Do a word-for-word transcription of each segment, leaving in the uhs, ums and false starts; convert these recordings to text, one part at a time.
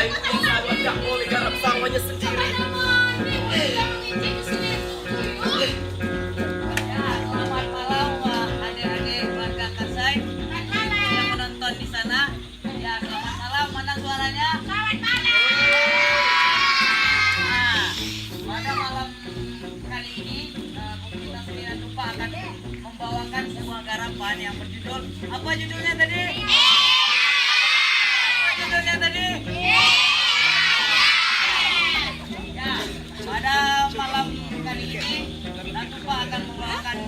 Sahabat gak boleh garap sawahnya sendiri. Ya, selamat malam, Pak, adik-adik warga Kasai yang menonton di sana. Ya, selamat malam. Mana suaranya? Selamat malam. Nah, pada malam kali ini, eh, komunitas Liran Tupak akan membawakan sebuah garapan yang berjudul, apa judulnya tadi? Apa judulnya tadi? Ya, pada malam kali ini, Liran Tupak akan membawakan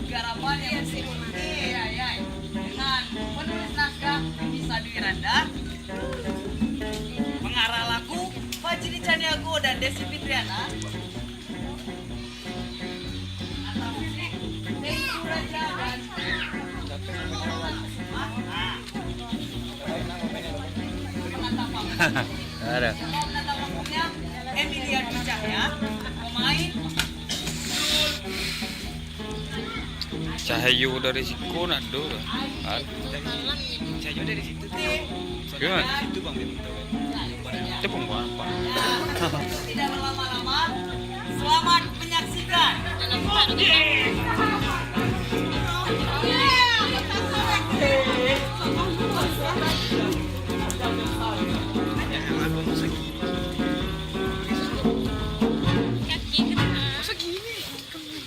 garapan yang berjudul Iya, iya, dengan penulis naskah Umi Sadwi Randa, pengarah lagu Fajri Caniago dan Desi Fitriana, atau musik Teuku Raja dan Ada. Emilia Dwi Cahya, pemain. Cahayo dari siko nak ado. Cahayo dari situ. Gimana? Itu bang dia minta. Itu pun gua nampak. Tidak berlama-lama, selamat menyaksikan.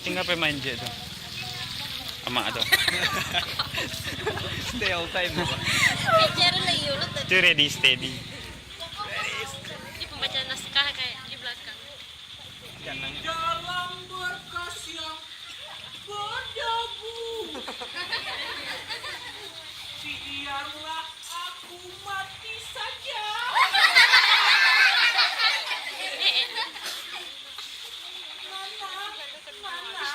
Tinggal pemain je tu. Amak tu. Stay all time. Bicara lah, iyo, lo tadi. Tu ready, steady. Dia pembaca naskah kayak di belakang. Di dalam berkas yang berdebu, biarlah aku mati saja. Mana, mana,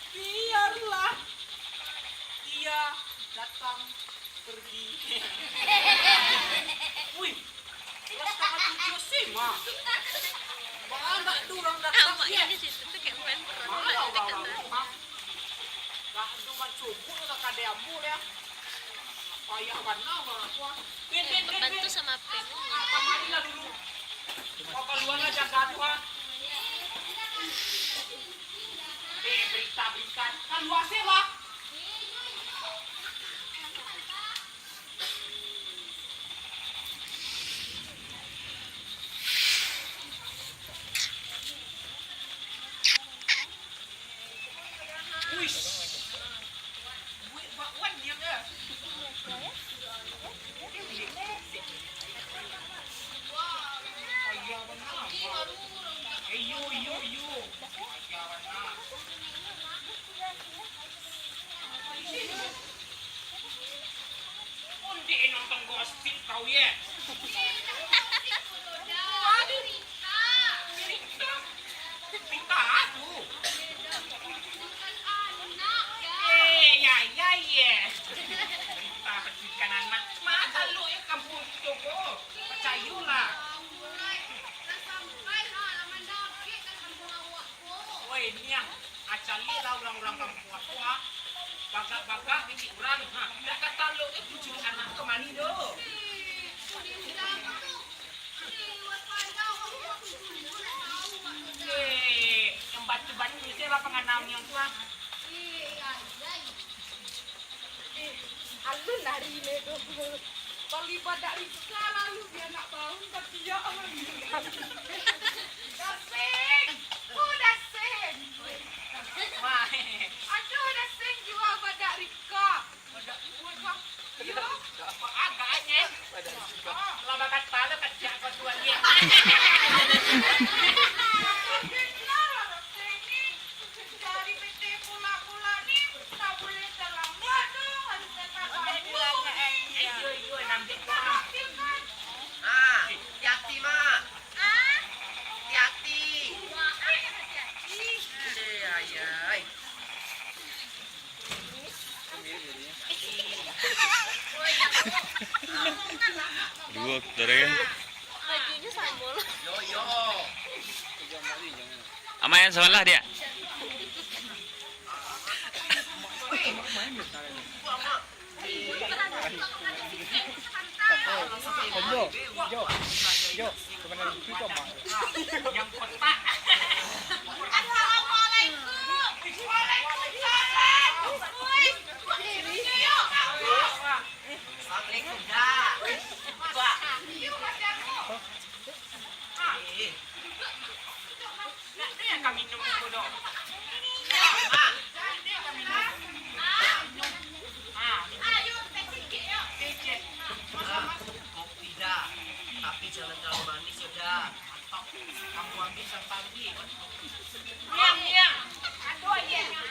biarlah ia datang pergi. Wih, lah setengah tujuh sih, Ma. Baa ndak ado urang datang, Amak, ya? Ini situ tuh kayak main peran. Mana lah orang-orang, ha? Lah, ado mancubuk lah kadai ambo, ya. Payah bana urang tu, ha. Bin, bin, bin, bantu bin. Sama apa mu? Ah, kamarilah dulu. Kau kaluarlah jaga tu, ha. Eh, berita-berita. Kalua se lah. Uish. Buik bakwan nian, eh. Kaya bana. Eh, iyo, iyo, iyo. Kaya bana. Ondeh nonton gosip kau, ye. Berita. Berita tu. Eh, ya, ya, ye. Berita penculikan anak. Masa lu, eh, kampung kito ko? Pacayolah. Woi, niang. Acaliak lah urang-urang kampuang tu, ha. Bagak-bagak bini urang, ha. Dak katalok eh, bujuak anak kamari tu. Eh, yang batu-batu se lah panganau niang tu, ha. Eh, alun hari ne tu. Bali badak Rika lalu di anak baun, tapi ya Allah. Daseng! Oh, Daseng! Wah. Aduh, Daseng jua badak Rika. Badak kuat, Bang. Iya. Agaknya. Lah bakal pala kecak kau tuan dia. Benar, Daseng ni. Dari P T Pula-Pula ni, tak boleh terlambat tu, harus datang kampung ni. Iyo, iyo, nambik lah. Ah, hati-hati, Mak. Ah? Hati-hati. Wah, ai, hati-hati. Eh, ayai. Dua, dari kan? Bajunya sama lah. Yo, yo. Amak yang salah dia. Yo, yo, yo. Sebenarnya itu kok, Mak. Assalamualaikum, Da. Pak. Eh. Nak tu yang kami minum dulu, dong. Mak. Nak tu yang kami minum. Ah, minum. Ah, kopi, Da. Tapi jangan terlalu manis, yo, Da. Kamu ambil sampai. Niang, niang. Aduh, iya, niang.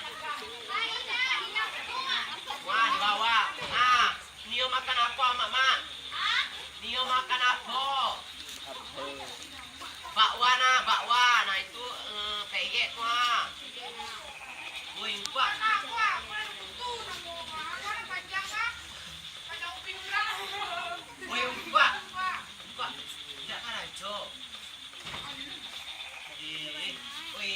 Wah, di bawah. Ah. Nio makan apo, Mak, Mak? Nio makan apo? Bakwan, ah, bakwan. Nah, itu, eh, peyek tu, ah. Woi, ubak. Woi, ubak. Ubak. Tidak karajo. Ih, woi.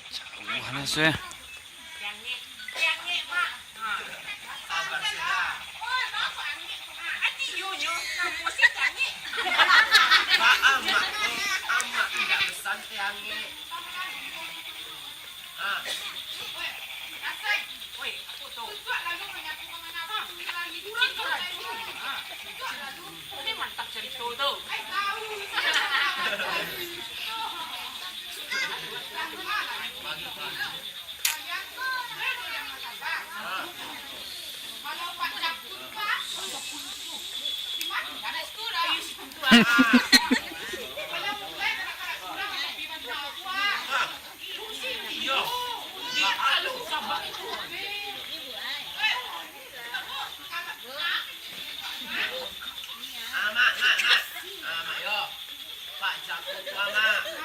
Jauah lah, Sue. Mak, amak, amak indak besantai angek. Ah. Memang tak cerita tu. Ah, Mak, Mak, Mak. Ah, Mak, yo. Pak Jaku tu, Mak.